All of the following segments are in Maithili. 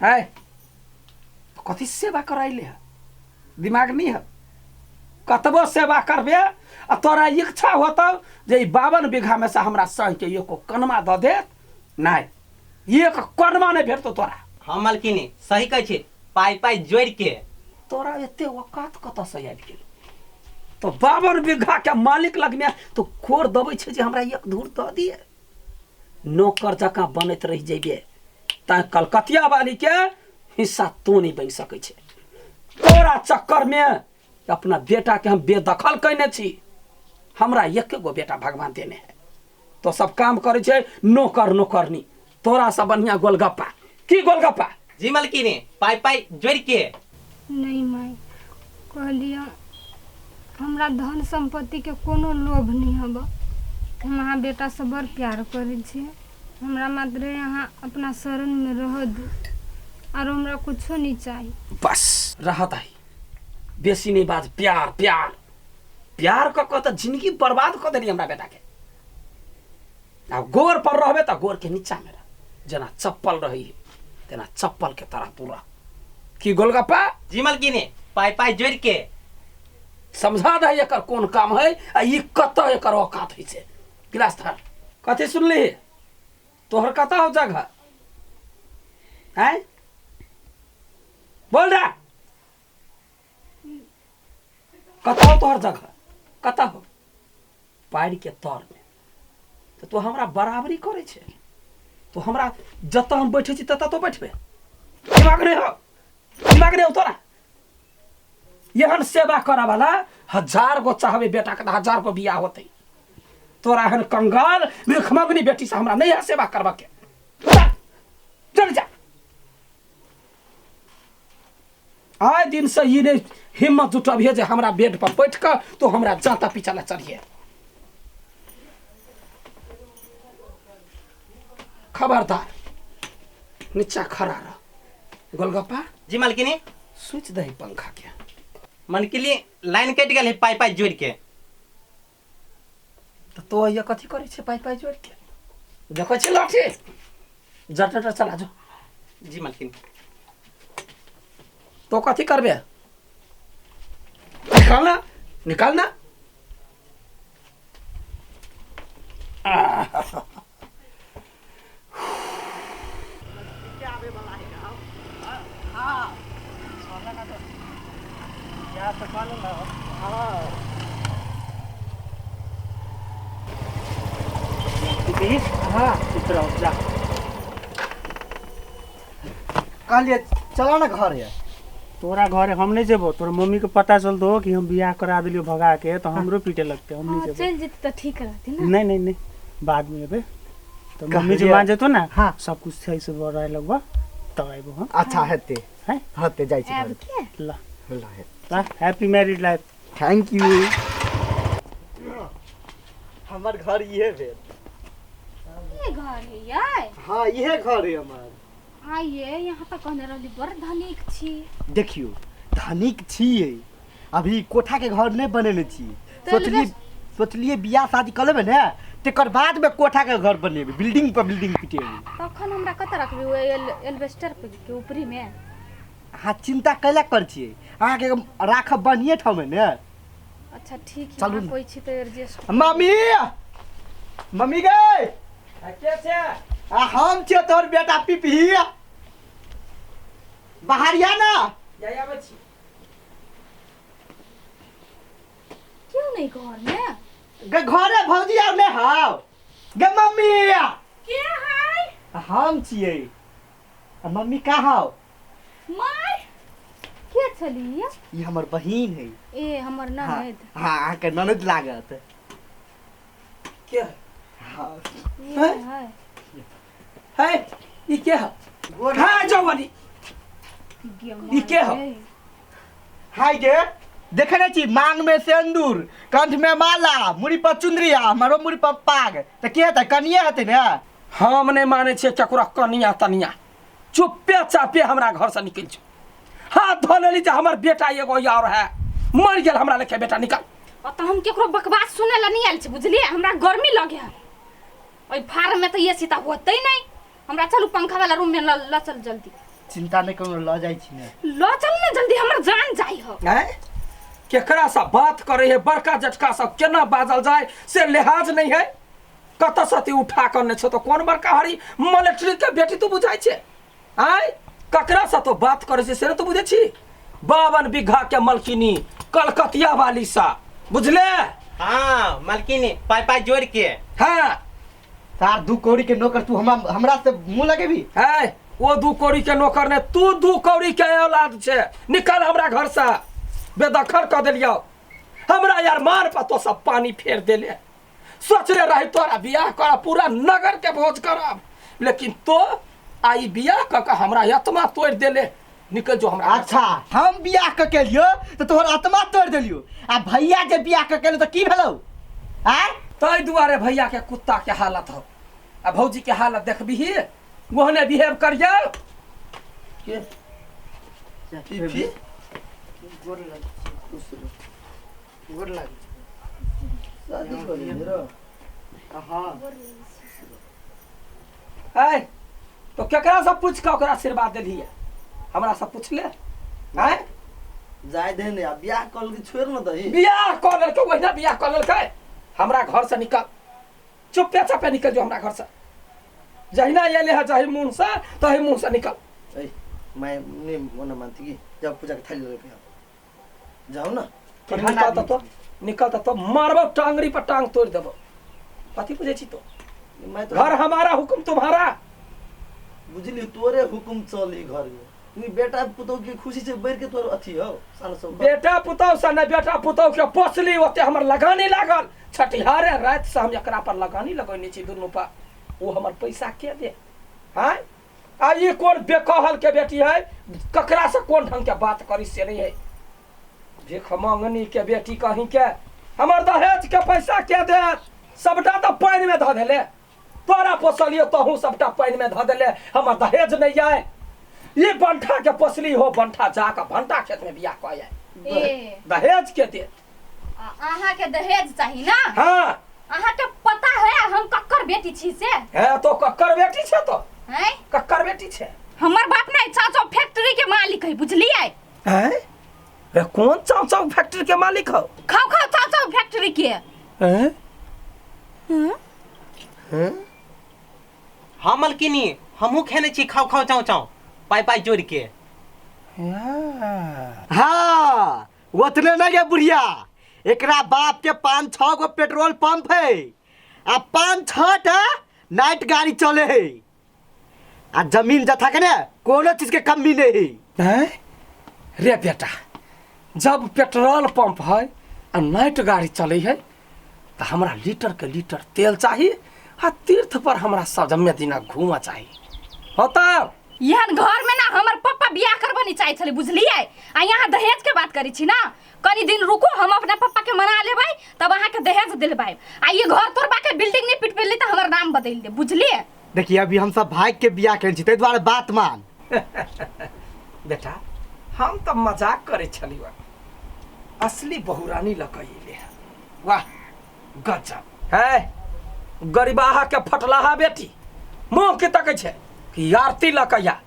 है कथी सेवा कराइले है दिमाग नहीं है कतबो सेवा करबे आ तोरा इच्छा होतौ जे ई 52 बीघा में से हमरा संग के एको कनमा दऽ देत नहि एक कनमा नहि भेटतौ तोरा हम मालकिनी सही कहै छी पाइ पाइ जोड़ि के तोरा एते औकात कतऽसँ आबि गेल तो 52 बीघा के मालिक लगमे तो कोर दबै छै जे हमरा एक धूर दऽ दिए नौकर जकाँ बनैत रहि जइबे तैं कलकतिया वाली के हिस्सा तो नहीं बनि सकै छै तोरा चक्कर में अपना बेटा के हम बेदखल कयने छी हमरा एके गो बेटा भगवान देने है तो सब काम करै छै नौकर नौकरनी तोरा से बढ़िया गोलगप्पा की गोलगप्पा जी मालकिनी पाइ पाइ जोड़ि के नहीं माय कहलियै हमरा धन सम्पत्तिके कोनो लोभ नहि हबऽ हम अहाँ बेटासँ बड़ प्यार करै छी हमरा मात्र अहाँ अपना शरणमे रहऽ दू आरो हमरा कुछो नहि चाही बस रहत है बेसी नहीं बाज प्यार प्यार प्यार कऽ कऽ तऽ जिंदगी बर्बाद कऽ देली हमरा बेटाके आब गोर पर रहबे तऽ गोर के नीचा में रह जेना चप्पल रही तेना चप्पल के तरह तू रह की गोलगप्पा जी मालकिनी पाइ पाइ जोड़ि के समझा दे एकर कोन काम है आ ई कतऽ एकर औकात होइ छै गिलास धर कथी सुनली तोहर कतऽ हो जगह आँय बोल रे कतऽ हो तोहर जगह कतऽ हो पारि के तर में तऽ तू हमरा बराबरी करै छै तो हमरा जतऽ हम बैठे छी ततऽ तो बैठबे दिमाग नहि हो दिमाग नहि हो तोरा एहन सेवा करऽ वाला हजार गो चाहबे बेटा के तऽ हजार गो बियाह होतै तोरा एहन कंगाल भिखमंगनी बेटी से हमरा नहीं है सेवा करबा के जा, चल जा आए दिन से ई नहीं हिम्मत जुटबिहे जे हमरा बेड पर बैठ कऽ तो हमरा जाता पीछा ला चढ़िए खबरदार नीचा खड़ा रह गोलगप्पा जी मालकिनी स्विच दही पंखा के मालकिनी लाइन कटि गेल है पाइ पाइ जोड़ि के तऽ तो ये कथी करै छै पाइ पाइ जोड़ि के देखै छी लाठी जनरेटर चला जो जी मालकिन तो कथी करबे निकाल ना निकाल ना हाँ जा कहलिए चला ना घर है तोरा घरे हम नहीं जेबो तोर मम्मी के पता चलतो कि हम बियाह करा देलियो भगा के तो हमरो पीटे लगते हम नहीं हाँ जेबो चलि जेतै तऽ ठीक रहतै ने नहीं नहीं नहीं बाद में एबे तो मम्मी जे कहलियै- मान जेतो ना हाँ। सब कुछ सही से रहे लगबा तब आइबो हम अच्छा हेतै हैं? हेतै जाइ छी आयब घरे। के ल ल हेतै ल happy married life thank you हमर घर इहे भेल ये घर है यार हाँ इहे घर है हमर आइए यहाँ तऽ कहने रहली बड़ धनिक छी देखियौ धनिक छियै अभी कोठा के घर नहि बनेने छी तऽ सोचलियै सोचलियै बियाह शादी कऽ लेबै ने तकर बाद में कोठा के घर बनेबै बिल्डिंग पर बिल्डिंग पिटेबै तखन हमरा कतऽ रखबै ओहि एल्बेस्टर के ऊपरी में अहाँ चिन्ता कैला करै छियै अहाँके राखब बढ़िए ठाम ने अच्छा ठीक है चलू अहाँ ने। कोइ छी तऽ एडजस्ट मम्मी मम्मी गे के छै आ हम छियै तोहर बेटा पिपही बाहर या ना जाय आबै छी क्यों नहीं घर में गे घरे भौजी आर नहि हौ गे मम्मी के है हम छियै आ मम्मी का हौ माय के छली ई हमर बहिन है ए हमर हाँ ननद हाँ अहाँके ननद लागत के है हाँ ए है है ई के है हाँ जवानी ई के हौ? हाय गे देखे नहीं छी मांग में सिंदूर कंठ में माला मुड़ी पर चुनरी आ हमरो मुड़ी पर पाग तऽ के हेतै कनिए हेतै ने हम नहि मानै छियै केकरो कनिया तनिया चुप्पे चापे हमरा घरसँ निकलि जो हाथ धो लेली जे हमर बेटा एगो और है मरि गेल हमरा लेखे बेटा निकल ओतऽ हम केकरो बकवास सुनै लए नहि आयल छी बुझलियै हमरा गर्मी लगे है ओहि फार्म में तऽ ए सीता होतै नहि हमरा चलू पंखा वाला रूम में ल ल चल जल्दी चिंता नहीं करू, ल जाइ छी ने। ल चल ने जल्दी, हमर जान जाइ हो। आँय, केकरा से बात करे है? बड़का जटका सब केना बाजल जाय से लिहाज नहीं है। कतऽ से ती उठा कर ने छौ तो कोन बड़का हरी मलेट्री के बेटी तू बुझाइ छे? आँय, ककरा से तो बात करे छै से ने तू बुझै छी? 52 बीघा के मलकिनी कलकतिया वाली सा, बुझले? हाँ मलकिनी, पाई पाई जोड़ के। हाँ सार 2 कौड़ी के नौकर तू हमरा हमरा से मुंह लगेबी? है वो 2 कौड़ी के नौकर ने, तू 2 कौड़ी के औलाद छे। निकल हमरा घर से, बेदखल कर देलियो हमरा यार। मान पर तो सब पानी फेर देले। सोचले रही तोरा बियाह कर पूरा नगर के भोज करब, लेकिन तो आई बियाह क के हमरा आत्मा तोड़ देले। निकल जो हमरा। अच्छा हम बियाह क के लियो तो तोहर आत्मा तोड़ देलियो, आ भैया जे बियाह क के लियो तो की भेलौ? आय तै दुआरे भैया के कुत्ता के हालत हो, आ भौजी के हालत देखबिही ओहने बिहेव करियो। के फीफी गोर लाग, खुश रह, गोर लाग। शादी कर रो। हां है तो केकरा से पूछ के ओकरा आशीर्वाद देलियै? हमरा से पूछले? हैं जाय दे ने, आ बियाह कर के छोड़ न दही। बियाह कर लेलकै, ओहिना बियाह कर लेलकै। हमरा घर से निकल, चुपे चापे निकल जो हमरा घर से। जहिना अयले है जही मुँह से तही मुँह से निकल। ए मैं नहीं ओना मानती की जब पूजा के थाली लेके जाओ ना। तो निकल तो निकल तो मारबो टांगरी पर टांग तोड़ देबो। कथी बुझै छी तो? मैं तो घर हमारा हुकुम तुम्हारा। बुझली तोरे हुकुम चली घर में। तू बेटा पुतोह के खुशी से बढ़ के तोर अथी हो सान सब। बेटा पुतोह से ने बेटा पुतोह के पोसली ओते हमर लगानी लागल। छठिहारे रात से हम एकरा पर लगानी लगैने छी दुनू पर। वो हमर पैसा के दे? हैं आ ई कोन बेकहल के बेटी है, ककरा से कोन ढंग के बात करी से नहीं है। भीख मंगनी के बेटी कहीं के हमर दहेज के पैसा के दे? सबटा तो पानि में धऽ देले। तोरा पोसलियो तहु सबटा पानि में धऽ देले, हमर दहेज नहीं आए। ये बंठा के पोसली हो, बंठा जाके भंटा खेत में बियाह कऽ आए। दहेज के दे? अहाँ के दहेज चाही ना? हाँ अहाँ के पता है हम कक्कर बेटी छी से? है तो कक्कर बेटी छे तो। हैं कक्कर बेटी छे? हमर बाप नहीं चाचा फैक्ट्री के मालिक है, बुझलिए? हैं रे कौन चाचा फैक्ट्री के मालिक हो? खाओ खाओ चाचा फैक्ट्री के। हैं हैं हाँ मलकिनी, हमहू खेने छी खाओ खाओ चाव चाव पाई पाई जोड़ के। हाँ ओतने नहीं गे बुढ़िया, एकरा बाप के 5-6 गो पेट्रोल पंप है आ 5-6 टा नाइट गाड़ी चले है, आ जमीन जथा के ने कोनो चीज के कमी नहीं है। रे बेटा जब पेट्रोल पंप है आ नाइट गाड़ी चले है तो हमरा लीटर के लीटर तेल चाहिए आ तीर्थ पर हमरा सजम्य दिना घूमा चाहिए। होता एहन घर में ना हमर पप्पा बियाह करबो नहीं चाहे छले, बुझलिए? आ यहाँ दहेज के बात करी छी ना, कनी दिन रुको हम अपना पप्पा के मना लेबै तब अहाँ के दहेज दिलबै। आ ये घर तोड़बा के बिल्डिंग नहीं पिट पेली त हमर नाम बदल दे, बुझलिए? देखिए अभी हम सब भाग के बियाह केने छी तै दुआरे बात मान। बेटा हम तो मजाक करे छलियो, असली बहुरानी लक अइले। वाह गजब है गरीबाहा के फटलाहा बेटी, मुँह के तकै छै कि आरती लकैया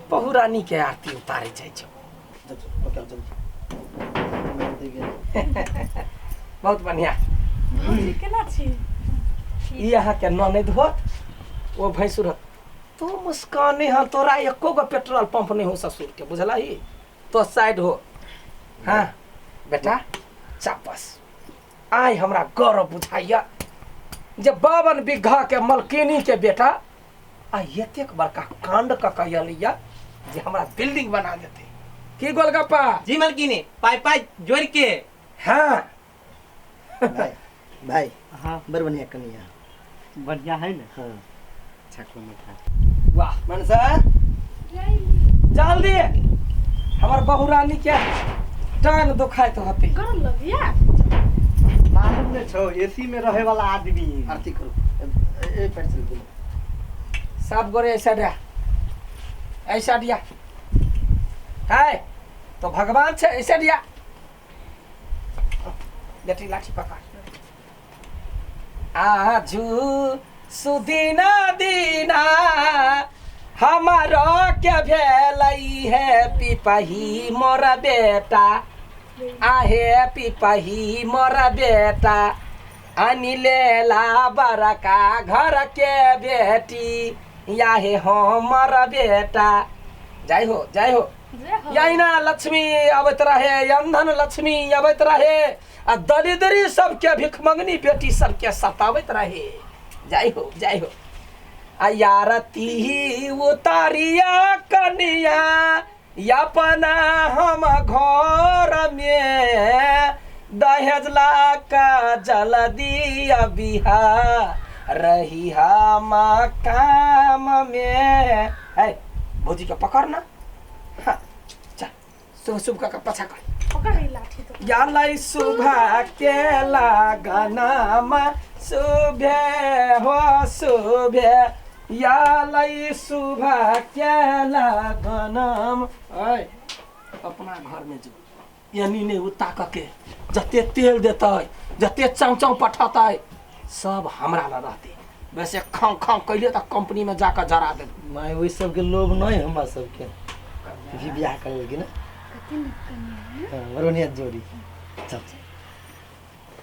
बहुरानी के आरती उतारे जाइ छै। बहुत बढ़िया। केना छी ई अहाँ के ननैद होत ओ भैंसुर होत। तू मुस्कानी हन, तोरा एको गो पेट्रोल पंप नहीं हो ससुर के, बुझला ही तो साइड हो। हाँ बेटा चापस आइ हमरा गौरव बुझाइया जे 52 बीघा के मलकिनी के बेटा आ एतेक बड़का कांड क कयलिया जे हमरा बिल्डिंग बना देते। की गोलगप्पा जी मलकिनी, पाई पाई जोड़ के। हाँ भाई भाई हाँ बड़ बढ़िया कनिया बढ़िया है ना? हाँ अच्छा कोनो था। वाह मनसा जल्दी हमर बहुरानी के टांग दुखाइत होते। गरम लगिया मालूम नहीं छो एसी में रहे वाला आदमी। आरती करो ए पैर चल बोलो सब गोरे ऐसा दिया ऐसा दिया है तो भगवान से ऐसा दिया। बेटी लाठी पकड़ आजू सुदीना दीना हमारो के भेलै है पिपही मोर बेटा, आहे पिपही मोर बेटा, आनि लेला बड़का घर के बेटी, याहे हमर बेटा। जय हो जय हो। यहिना लक्ष्मी अबैत रहे, अंधन लक्ष्मी अबैत रहे, आ दरिद्री सबके भिखमंगनी बेटी सबके सताबैत रहे। जय हो जय हो। आ यारती उतारिया कनिया अपना हम घर में, दहेज ला का जल दिया बिहा रही हम काम में। है भौजी के पकड़ ना, हाँ चल शुभ शुभ का पछा कर पकड़ रही लाठी तो। यालाई सुबह के लगनमा सुबह हो सुबह, यालाई सुबह के लगनम। ऐ अपना घर में जो यानी ने उता के जते तेल देतै जते चाउ चाउ पठतै सब हमरा ला रहतै। वैसे खाऊ खाऊ कैले त कंपनी में जाकर जरा देब। माय ओहि सबके लोभ नहीं हमरा सबके भी बियाह कर लेलखिन ना। कते नीक कनिया है। हाँ, बड़ बढ़िया जोड़ी। चल चल।